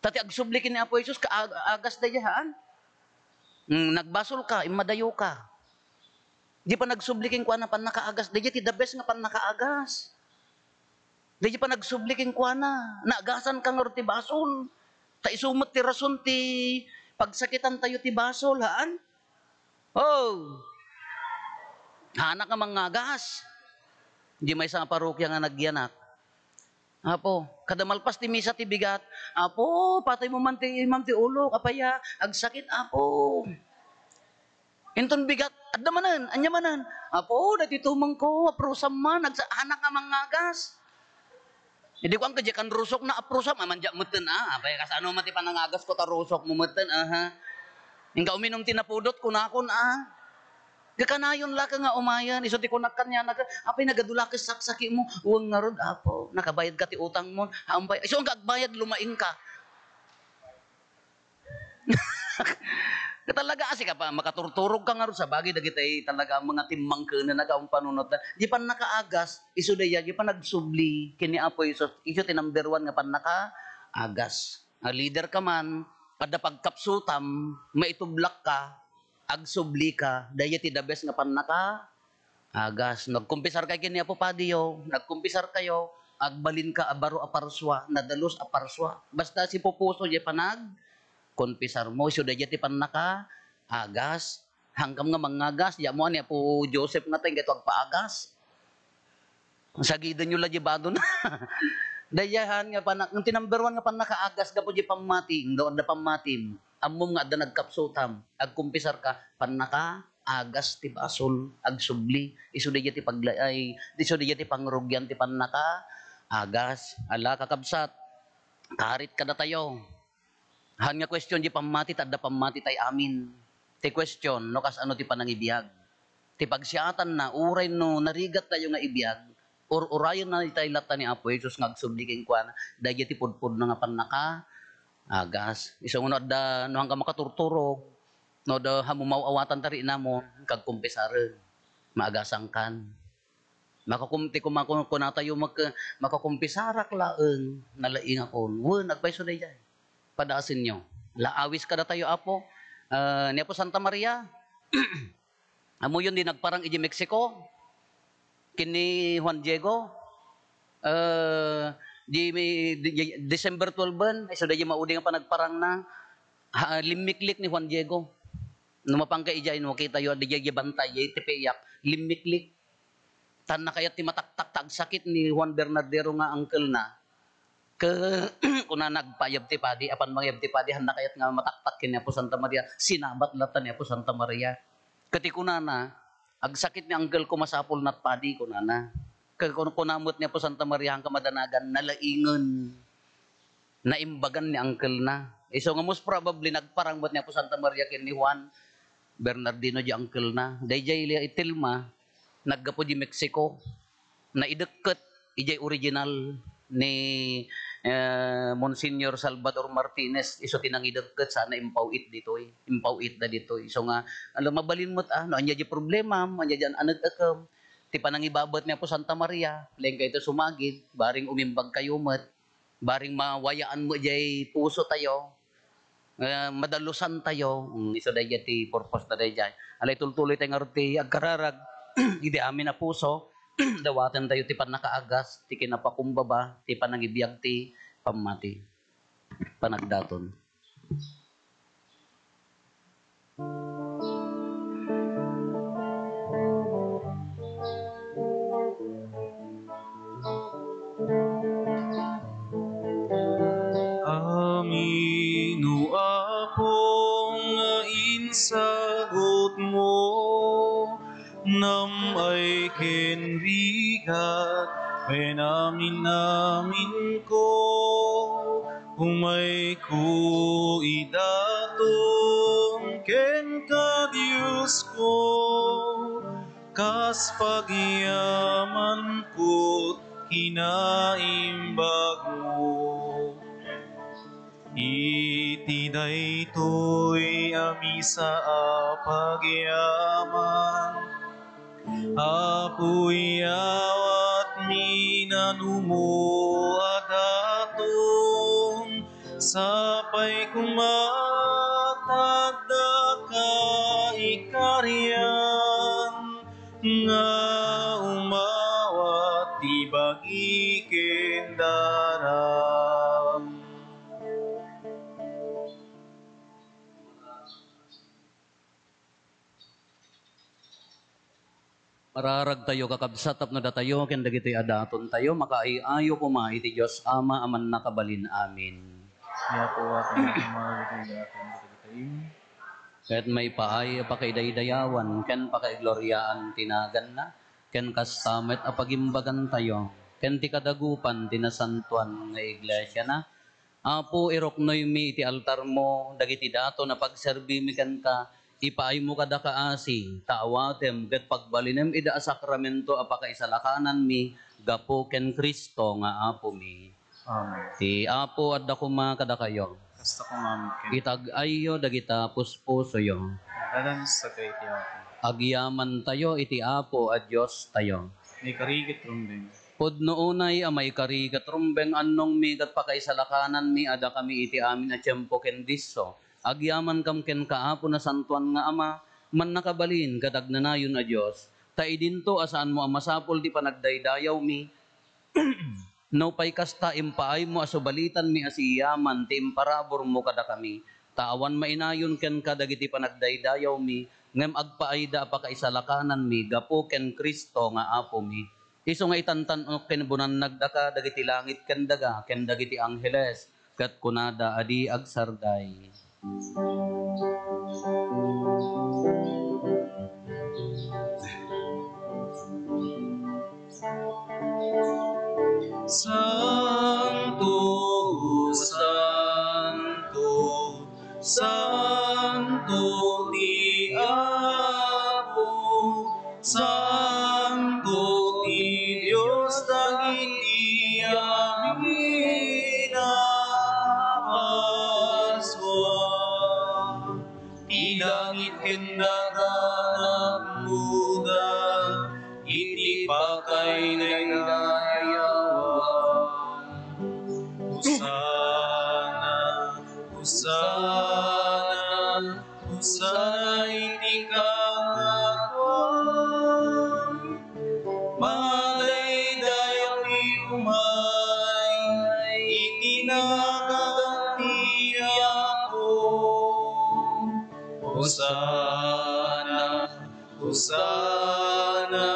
Ta ti agsubli ken ni Apo Jesus, kaag-, agas daydiay, haan? Mm, nagbasolka, immadayoka. Di panagsubli kenkuana, pannakaagas. Daydiay ti the best nga pannakaagas. Daydiay panagsubli kenkuana, naagasanka ngarud ti basol. Ta isu met ti rason ti pagsakitantayo ti basol, haan? Oh. Haanak nga mangagas. Di maysa nga parokya nga nagyanak. Apo, kada malpas ti misa ti bigat, "Apo, pataymo man ti imam ti ulok, apay a, agsakit, Apo." Inton bigat, "Adda manen, ania manen?" "Apo, daytoy tumengko, aprusam man, agsa-, haanak nga mangagas." Idi kuan, "Kadi kan rusok na aprusam, aman diak metten, ah, apay kasano man ti panangagas ko ta rusok mo metten, aha. Inka uminum ti napudot, kunakon, ah." Kakanayon la ka nga umayen, isu ti kunak kaniana, "Apay nagadu la ket saksakimo?" "Wen ngarud, Apo, nakabayad ka ti utangmon." "Hampay." "Isu nga agbayad, lumaing ka." Talaga, a, sika pa, makaturturog ka ngarud, sabagay, dagitay talaga a mga timmangkenen a gaun panunotda. Di pannakaagas, isu daydiay, di panagsubli ken ni Apo Jesus, isu ti number one nga pannakaagas. A, leader ka man, adda pagkapsutam, maitublak ka, agsubli ka, daydiay ti the best nga pannaka-, agas. Nagkumpisar kay ken ni Apo Padiyo, nagkumpisar kayo, agbalin ka a baro a parsua, nadalus a parsua. Basta sipupuso diay panagkumpisar mo, isu daydiay ti pannaka-, agas. Hankam nga mangagas, diak mo, ni Apo Joseph nga tayo, gaito agpaagas. Sagidenyo la diay badon. Daydiay haan nga panna-, ti number one nga pannakaagas gapu diay pammati, no adda pammatim. Ammom nga adda nagkapsutam, agkumpisar ka, pannakaagas ti basol, agsubli. Isu daydiay ti pagla-, ay, isu daydiay ti pangrugian ti pannakaagas. Ala, kakabsat, karit kadatayo. Haan nga question diay pammati, ta adda pammati tay amin. Ti question, no kasano ti panangibiag. Ti pagsiatanna, uray no narigat tayo nga ibiag, ur-urayen na itay latta ni Apo Jesus nga agsubli kenkuana, daydiay ti pudpudno nga pannaka-, agas. Isu nga no adda, no hangka makaturturog, no adda hammumaw-awatan ta ri inamon, kagkumpisaren, maagasankan. Makakum-, ti kuma-, kun-, kunatayo mak-, makakumpisarak laeng, nalaingakon. Wen, agpayso daydiay. Padasenyo. La, awis kadatayo, Apo. Ah, ni Apo Santa Maria, amoyon di nagparang iti Mexico, ken ni Juan Diego. Ah, di, di, di, December twelve, isu daydiay maudi nga panagparangna. Ha, limmiklik ni Juan Diego. No mapanka idiay, no makitayo, daydiay bantay, iti piyak, limmiklik. Tan nakayat ti mataktak ta agsakit ni Juan Bernardero nga uncle-na. Ke-, kunana, agpayab ti padi, apan mangayab ti padi, han nakayat nga mataktak ken ni Apo Santa Maria, sinabat latta ni Apo Santa Maria. Ket ti kunana, "Agsakit ni uncle ko, masapul nat padi," kunana. Ke-, kun-, kuna met ni Apo Santa Maria, "Hanka madanagan, nalaingen." Naimbagan ni uncle-na. Isu nga most probably, nagparang met ni Apo Santa Maria ken ni Juan Bernardino, di uncle-na. Daydiay la itilma, naggapu di Mexico. Naidekket idiay original ni, eh, Monsignor Salvador Martinez, isu ti nangidekket, sana impaw-it ditoy, impaw-itda ditoy. Isu nga, ala, mabalin met, ah, no ania di problemam, ania di an-aneg-ekem, ti panangibabaet ni Apo Santa Maria, laeng kayto sumagid, bareng umimbag kayo met, bareng mawayaan met jay puso tayo, eh, madalusan tayo. Mm, isu daydiay ti purpose na daydiay. Ala, itultuloy tayo ngarud ti agkararag, idi amin a puso, dawaten tayo ti pannakaagas, ti kinapakumbaba, ti panangibiag ti pammati. Panagdaton. Amin, O Apo, nga insagutmo, nam-ay ken rigat, ken amin-aminko, umayko idaton kenka, Diosko, kas pagyamanko kinaimbagmo. Iti daytoy a misa a pagyaman, Apo, iyawatmi nanumo a daton, sapay koma ta addaka ikarian, nga umawat ti bagi ken daram. Mararagtayo, kakabsat, tapno datayo ken dagitoy a datontayo makaay-ayo koma iti Dios Ama a mannakabalin amin. Ni Apo, atin nga tumawag iti daton dagitoy. Ket maipaay a pakaidaydayawan ken pakaigloriaan ti naganna, ken kasta met a pagimbagantayo ken ti kadagupan ti nasantoan nga iglesiana. Apo, iruknoymi iti altarmo dagiti daton a pagserbimi kenka, ipaaymo kadaka asi, ta awatem ket pagbalinem ida a sakramento a pakaisalakananmi gapu ken Cristo nga Apomi. Amen. Ti Apo adda koma kadakayo. Kasta koma met kenka. Itag-ayyo dagita puspusoyo. Dadan sa kay ti Apo. Agyamantayo iti Apo a Diostayo. Maikari ket rumbeng. Pudno unay a maikari ket rumbeng, annongmi ket pakaisalakananmi a dakami iti amin a tiempo ken disso. Agyamankam kenka, Apo, nasantoan nga Ama, mannakabalin ket agnanayon a Dios, ta idinto a saanmo a masapul ti panagdaydayawmi, nupay kasta, impaaymo a subalitanmi a siyaman ti imparaburmo kadakami, ta awan mainayon kenka dagiti panagdaydayawmi, ngem agpaayda a pakaisalakananmi gapu ken Cristo nga Apomi. Isu nga itantan-ok ken bunannagdaka dagiti langit ken daga ken dagiti angheles, ket kunada a di agsardai. Santo, santo, santo ti Apo, santo ti Dios dagiti amin a Pasua. Ti langit ken daga nappuda iti pakaidaydayawan. Hosanna, Hosanna, Hosanna iti kangatoan. Madaydayaw ti umay iti nagan ti Apo. Hosanna, Hosanna,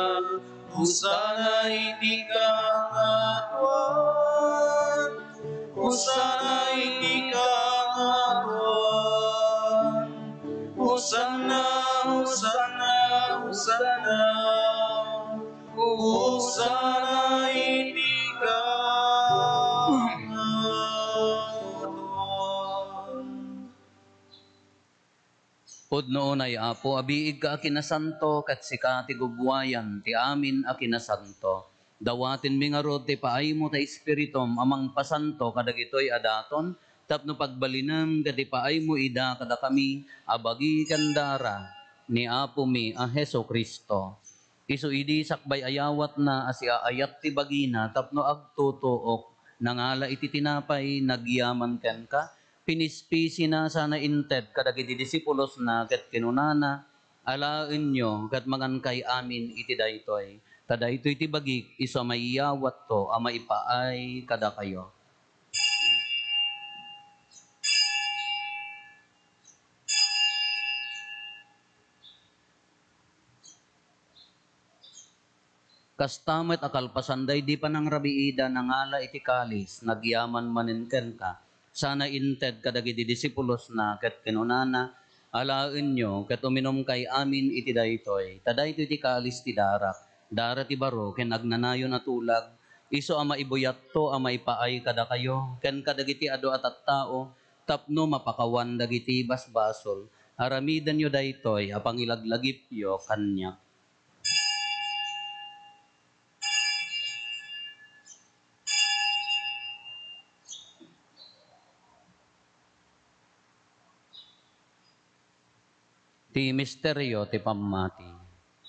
Hosanna iti kangatoan. Hosanna iti kangatoan. Hosanna, Hosanna, Hosanna. Hosanna iti kangatoan. Pudno unay, Apo, a biigka a kinasanto, ket sika ti gubbuayan ti amin a kinasanto. Dawatenmi ngarud ti paaymo ta Espiritum a mangpasanto kadagitoy a daton, tapno pagbalinem ket ipaaymo ida kadakami a bagi ken dara ni Apomi a Jesu-Cristo. Isu idi sakbay ayawatna a siaayat ti bagina tapno agtutuok, nangala iti tinapay, nagyaman kenka, pinispisina sana inted kadagiti disipulosna ket kinunana, "Alaenyo ket mangankay amin iti daytoy, ta daytoy ti bagik, isu a maiyawatto a maipaay kadakayo." Kasta met a kalpasan daydi panangrabiida, nangala iti kalis, nagyaman manen kenka, sana inted kadagiti disipulosna ket kinunana, "Alaenyo ket uminumkay amin iti daytoy, ta daytoy ti kalis ti darak, dara ti baro ken agnanayon a tulag, isu a maibuyatto a maipaay kadakayo ken kadagiti adu a tattao tapno mapakawan dagiti basbasol. Aramidenyo daytoy a pangilaglagipyo kaniak." Ti misterio ti pammati.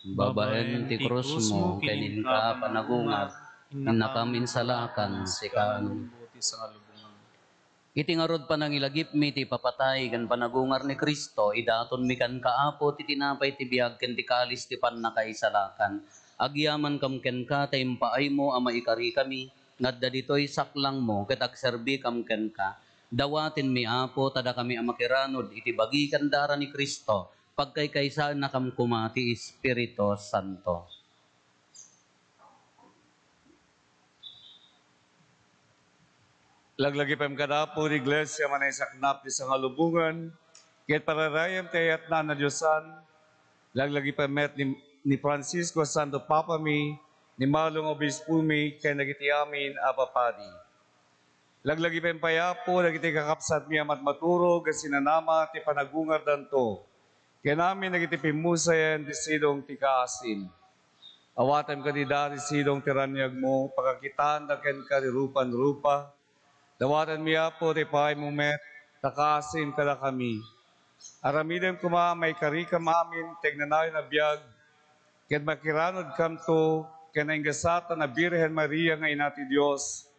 Babaen ti krusmo ken inka panagungar, innakam insalakan, sika a nunot ti sangalubongan. Iti ngarud panangilagipmi ti ipapatay ken panagungar ni Cristo, idatonmi kenka, Apo, ti tinapay ti biag ken ti kalis ti pannakaisalakan. Agyamankam kenka ta impaaymo a maikarikami nga adda ditoy saklangmo ket agserbikam kenka. Dawatenmi, Apo, ta dakami a makiranud iti bagi ken dara ni Cristo, pagkaykaysaennakam koma ti Espiritu Santo. Laglagipem kad Apo ti Iglesia a manaisaknap ti sangalubongan, ket pararayem ti ayatna a nadiosan. Laglagipem met ni, ni Francisco a Santo Papami, ni Malo nga Obispomi, ken dagiti amin a papadi. Laglagipem pay, Apo, dagiti kakabsatmi a matmaturog a sinanama ti panagungardanto, ken amin dagiti pimmusayen ti sidong ti kaasim. Awatem kadi ida ti sidong ti raniagmo, pakakitaanda kenka ti rupan-rupa. Dawatenmi, Apo, ti paaymo met, ta kaasim kadakami. Aramidem koma a maikarikam amin ti agnanayon a biag, ket makiranudkamto ken nagasat a Birhen Maria nga Ina ti Dios,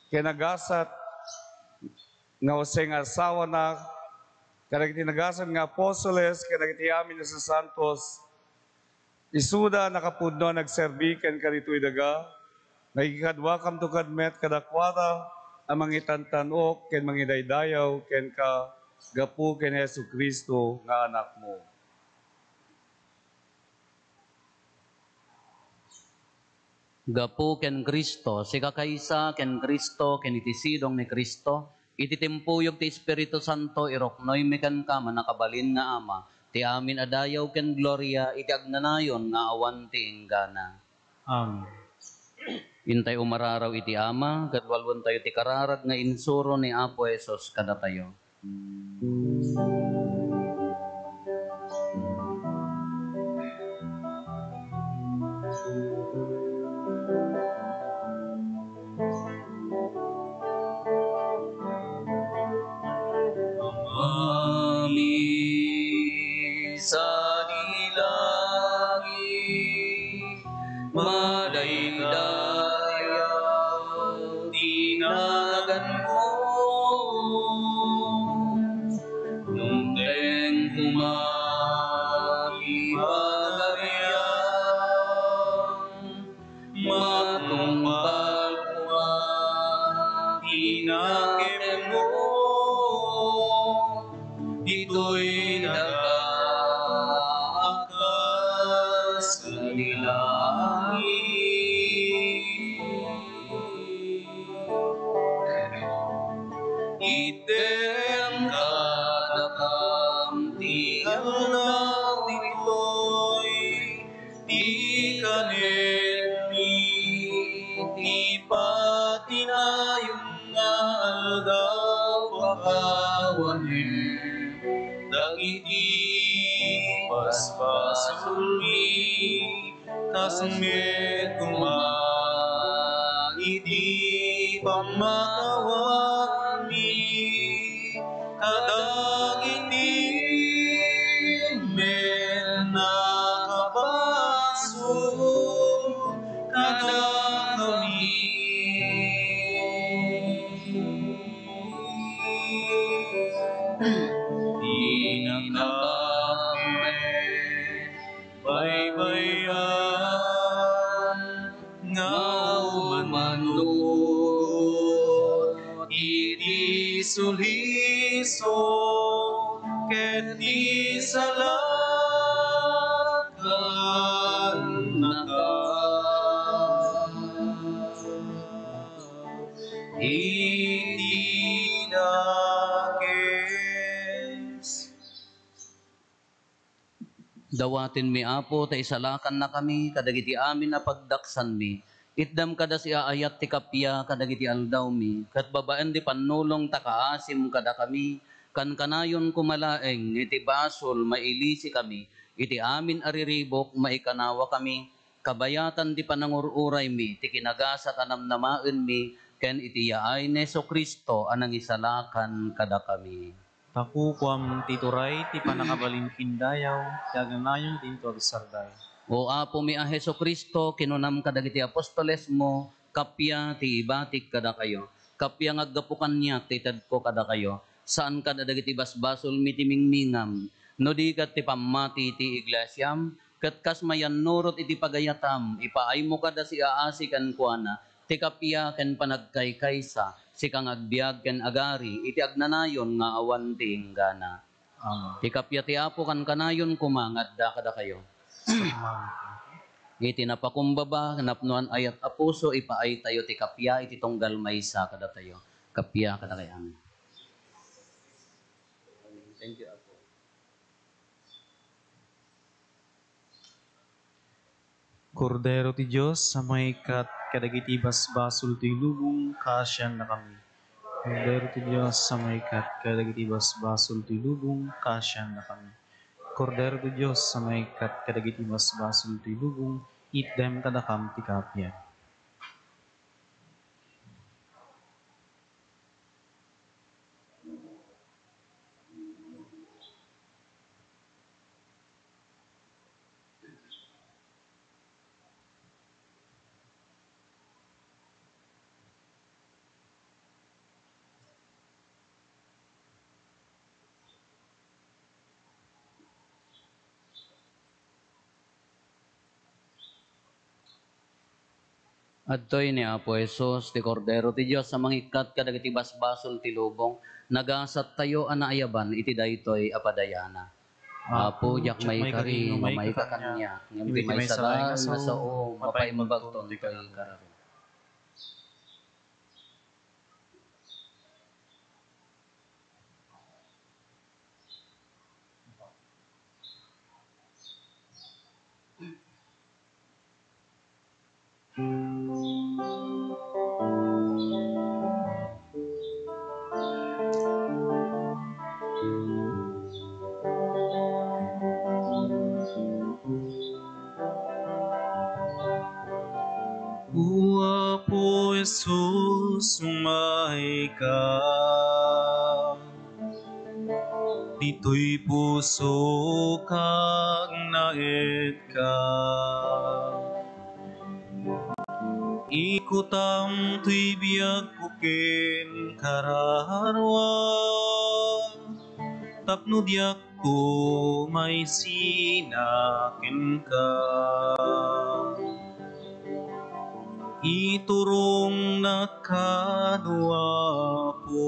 ken nagasat nga Jose nga asawana, kadagiti nagasat nga apostoles, kadagiti amin a sasantos, isuda a nakapudno a nagserbi kenka ditoy daga, makikaduakamto kad met kadakuada a mangitantan-ok ken mangidaydayaw kenka gapu ken Jesu-Cristo nga Anakmo. Gapu ken Cristo, sika kaysa ken Cristo, ken iti sidong ni Cristo, iti timpuyog ti Espiritu Santo, iruknoymi kenka, mannakabalin nga Ama, ti amin a dayaw ken gloria iti agnanayon nga awan ti inggana. Amen. Intay umararaw iti Ama, ket walwentayo ti kararag nga insuro ni Apo Jesus kadatayo. Amin. Sadi langit, madaydayaw ti naganmo. Dumteng koma ti Pagarian, matungpal koma ti nakemmo. Ditoy daga a kas sadi langit. Item kadakam ti aldaw ditoy, ti kanenmi, ti patinayon nga aldaw, pakawanem dagiti basbasolmi, kas met koma iti pammakawanmi kadagiti met nakabasol kadakami. Dinakami baybay-an nga umannurot iti sulisog ket ti salakannaka iti dakes. Dawatenmi, Apo, ta isalakannakami kadagiti amin a pagdaksanmi. Itdam kada siaayat ti kappia kadagiti aldawmi, ket babaen ti pannulong ta kaasim kadakami, kankanayon koma laeng nga iti basol mailisikami iti amin a riribuk, maikanawakami, kabayatan ti panangur-uraymi, ti kinagasat a namnamaenmi, ken iti yaay ni Jesu-Cristo a nangisalakan kadakami. Ta kukuam ti turay, ti pannakabalin ken dayaw, ti agnanayon dinto agsardaya. O Apomi a Jesu-Cristo, kinunam kadagiti apostolesmo, kappia ti ibatik kadakayo, kappia nga aggapu kaniak ti itedko kadakayo, saan kadagiti basbasolmi ti mingmingam, no di ket ti pammati ti iglesiam, ket kas mayannurot iti pagayatam, ipaaymo kada siaasi kenkuana, ti kappia ken panagkaykaysa, sika nga agbiag ken agari iti agnanayon nga awan ti inggana. Amen. Ti kappia ti Apo kankanayon koma nga adda kadakayo. Amen. Iti napakumbaba, napnoan ayat a puso, ipaaytayo ti kappia iti tunggal maysa kadatayo. Kappia kadakayo. Amen. Thank you, Apo. Kordero ti Dios a mangikkat kadagiti basbasol ti lubong, kaasiannakami. Kordero ti Dios a mangikkat kadagiti basbasol ti lubong, kaasiannakami. Kordero ti Dios a mangikkat kadagiti basbasol ti lubong, itdem kadakam ti kappia. Adtoy ni Apo Jesus, ti Kordero ti Dios a mangikkat kadagiti basbasol ti lubong. Nagasattayo a naayaban iti daytoy a padayana. Apo, diak maikari no maika kaniak, ngem ti maysa laeng nga sao, mapaimbagton toy kararua. O Apo Jesus, umayka. Ditoy pusok agnaetka. Ikutam toy biagko ken kararua, tapno diak ko maisina kenka. Iturongnak kano, Apo.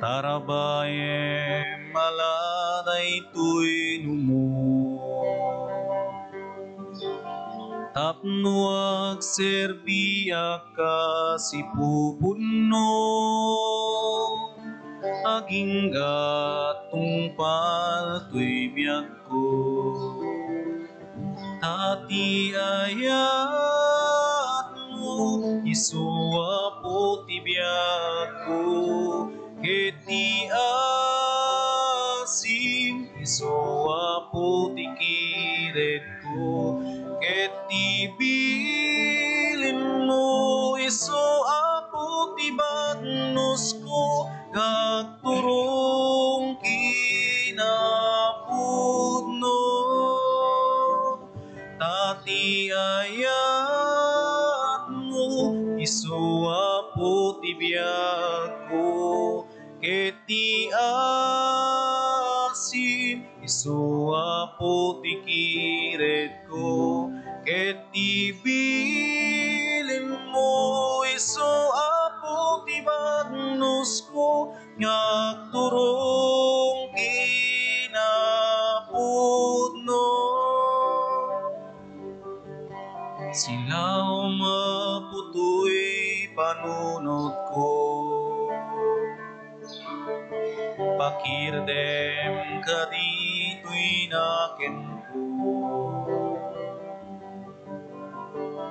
Tarabaem a la daytoy numo. Tapno agserbiak kas ipupudno, agingga tungpal toy biagko. Ta ti ayatmo, isu Apo ti biagko, ket ti asim, isu Apo ti kirekko, ket ti bi- ti bagnosko nga agturong kinapudno. Ta ti ayatmo isu, Apo, ti biagko, ket ti asim isu, Apo, ti kiretko, ket ti bilinmo isu, Apo, ti bagnosko nga agturong kinapudno. Silaom, Apo, toy panunotko. Pakirdem kadi toy nakenko.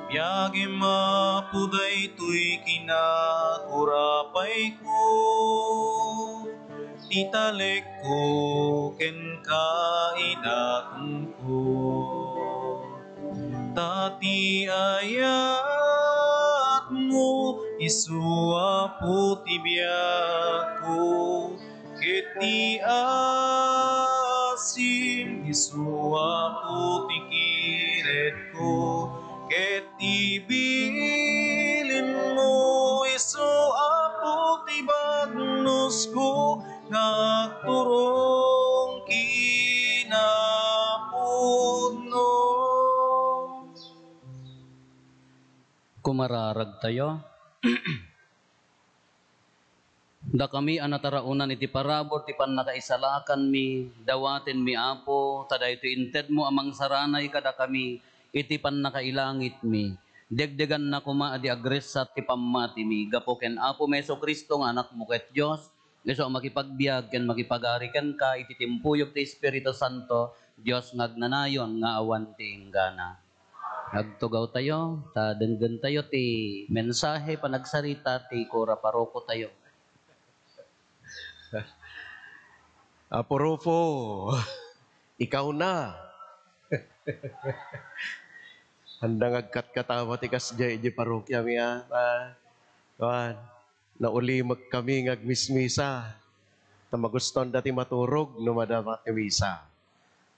Biagem, Apo, daytoy kinakurapayko, ti talekko ken kaidatongko. Ta ti ayatmo isu, Apo, ti biagko, ket ti asim isu, Apo, ti kiretko, ket ti bilinmo isu, Apo, ti bagnosko nga agturong kinapudno. Kumararagtayo. Dakami a nataraonan iti parabur ti pannakaisalakanmi, dawatenmi, Apo, ta daytoy intedmo a mangsaranay kadakami iti pannakailangitmi. Degdeganna koma a di agressat ti pammatimi. Gapu ken Apomi Jesu-Cristo nga Anakmo ket Dios, isu a makipagbiag ken makipagari kenka iti timpuyog ti Espiritu Santo, Dios nga agnanayon nga awan ti inggana. Agtugawtayo, ta denggentayo ti mensahe panagsarita ti kura parokotayo. Apo Rufo, ikaw na. Andang agkatkatawa ti kasdiay idiay parokiami, a. Ah, kuan, naulimekkami nga agmismisa. Ta magustuanda ti maturog no madama ti misa.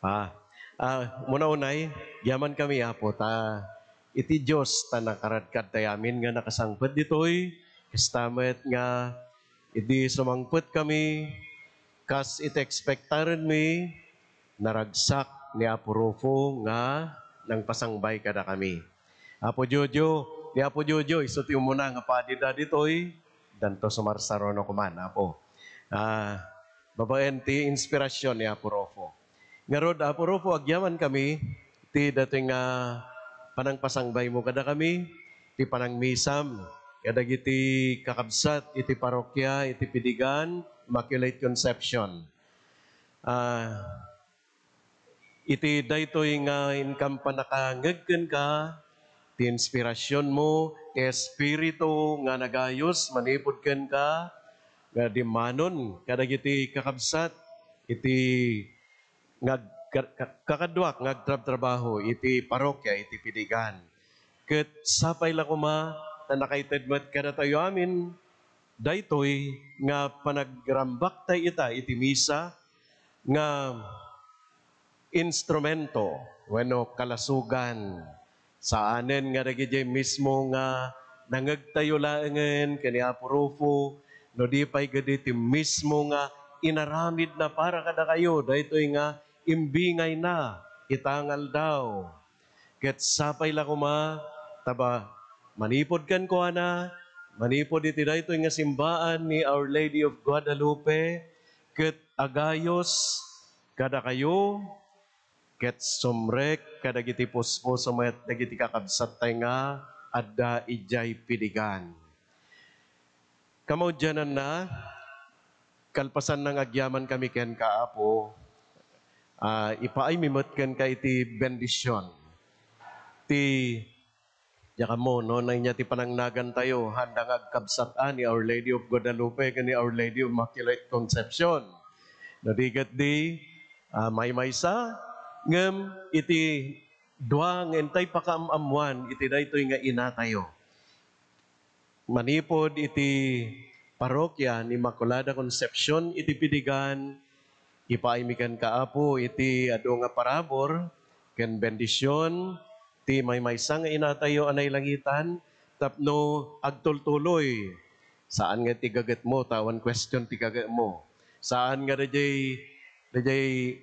Ah, ah, umuna unay, agyaman kami, Apo, ta iti Dios ta nakaradkad tay amin nga nakasangpet ditoy, kasta met nga idi sumangpet kami, kas iti ekspektarenmi, naragsak ni Apo Rufo nga nangpasangbay kadakami. Apo Jojo, ni Apo Jojo, isu ti umuna nga padida ditoy, danto sumarsaruno koman, Apo. Ah, babaen ti inspirasyon ni Apo Rufo. Ngarud, Apo Rufo, agyaman kami ti datoy nga panangpasangbaymo kadakami, ti panangmisam kadagiti kakabsat iti parokia iti Pidigan, Immaculate Conception. Ah, iti daytoy nga inkam pannakangeg kenka, ti inspirasionmo, ti Espiritu nga nagayus manipud kenka, nga dimmanon kadagiti kakabsat iti nga ag-, ka-, ka-, kakaduak nga agtrabtrabaho iti parokia iti Pidigan. Ket sapay la koma ta nakaited met kadatayo amin daytoy nga panagrambaktayo ita iti misa nga instrumento wenno kalasogan. Saanen nga dagidiay mismo nga nangegtayo laengen ken ni Apo Rufo, no di pay gedi ti mismo nga inaramidna para kadakayo, daytoy nga imbingayna ita nga aldaw. Ket sapay la koma, ta ba-, manipud kenkuana, manipud iti daytoy nga simbaan ni Our Lady of Guadalupe, ket agayos kadakayo, ket sumrek kadagiti puspuso met dagiti kakabsattay nga adda idiay Pidigan. Kamaudiananna, kalpasan nga agyaman kami kenka, Apo, ah, ipaaymi met kenka iti bendision. Ti Diak ammo no ania ti panangnagantayo, handa nga agkabsat a ni Our Lady of Guadalupe ken ni Our Lady of Immaculate Conception. No di ket di, ah, maymaysa, ngem iti dua nga intay pakaam-ammoan iti daytoy nga inatayo. Manipud iti Parokya ni Immaculada Concepcion iti Pidigan, ipaaymi kenka, Apo, iti adu nga parabur ken bendision ti maymaysa nga Inatayo a nailangitan tapno agtultuloy. Saan nga ti gagetmo, ta awan question ti gagetmo. Saan nga dayjay, dayjay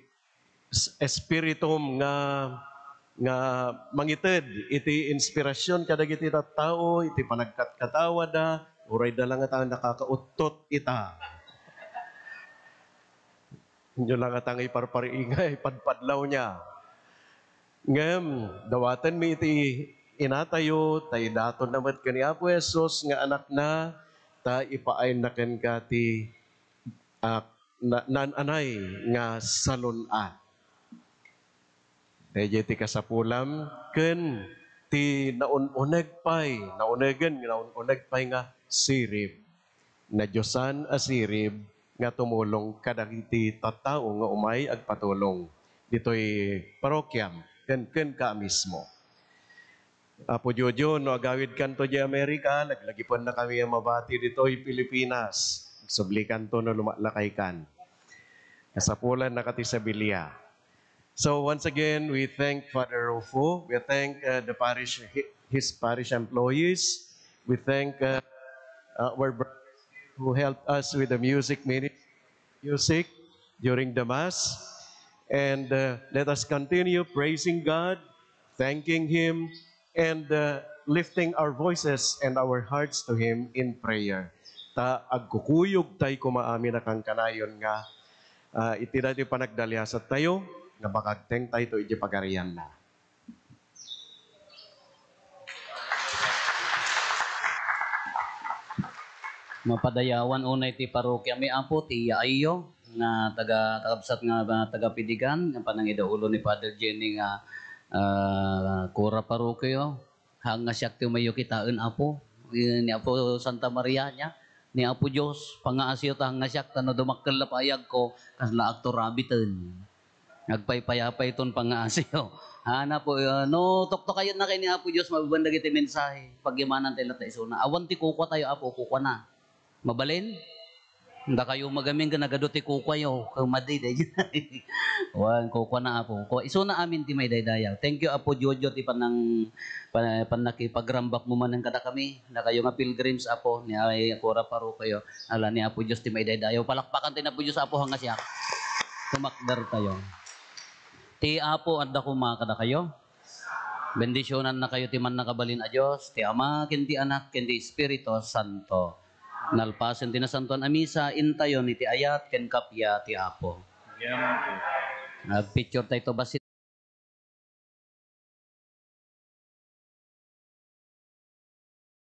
s-, espiritum nga, nga mangited iti inspirasyon kadagiti tattao, iti panagkatkatawada, uray da la ngata nakakauttot ita. Inyo la ngata nga iparpari-, nga ipadpadlaw niya. Ngem, dawatenmi iti Inatayo, ta idatonna met ken ni Apo Jesus nga Anakna, ta ipaayna kenka ti, ah, na-, naan-anay nga salun-at. Dayjay ti kasapulam ken ti naun-uneg pay, naunegen nga naun-uneg pay nga sirib. Nadiosan a sirib nga tumulong kadagiti tattao nga umay agpatulong ditoy parokiam ken kenka mismo. Apo Jojo, no agawidkanto diay Amerika, laglagipennakami a mabati ditoy Pilipinas. Agsublikanto no lumaklakaykan. Kasapulannaka ti sabilia. So once again, we thank Father Rufo. We thank, uh, the parish, hi-, his parish employees. We thank, uh, our brothers who helped us with the music mini-, music during the Mass. And, uh, let us continue praising God, thanking Him, and, uh, lifting our voices and our hearts to Him in prayer. Ta agkukuyog tay kuma amin a kankanayon nga, ah, iti daytoy panagdaliasat tayo, nga makagteng tayo iti pagarianna. Mapadayawan unay ti parokiami, Apo, ti yaayyo nga taga, kakabsat nga, nga taga Pidigan, nga panangidaulo ni Father Jenny nga, ah, kura parokio. Haan nga siak ti umayyo kitaen, Apo. Ni Apo Santa Maria, nia, ni Apo Dios, pangaasiyo ta haan nga siak, ta no dumakkel la payagko, kasla akto rabiten. Agpaypayapayton pangaasiyo. Haan, Apo, eh, no tuktokayenna ken ni Apo Dios, mababaen dagiti mensahe, pagyamanantayo latta isuna. Awan ti kukuatayo, Apo, kukuana. Mabalin? Dakayo magamin ken nagadu ti kukuayo, ken madi, daydiay. Wen, kukuana, Apo. Ku-, isuna amin ti maidaydayaw. Thank you, Apo Jojo, ti panang-, pa-, pannakipagrambakmo manen kadakami. Dakayo nga pilgrims, Apo, ni ay kura parokio. Ala ni Apo Dios ti maidaydayaw. Palakpakan ti Apo Dios, Apo, haan nga siak. Tumakdertayo. Ti Apo adda koma kadakayo. Bendisionannakayo ti Mannakabalin a Dios, ti Ama, ken ti Anak, ken ti Espiritu Santo. Nalpasen ti Nasantoan a Misa, intayon iti ayat ken kappia ti Apo. Agpicture tayo to, basi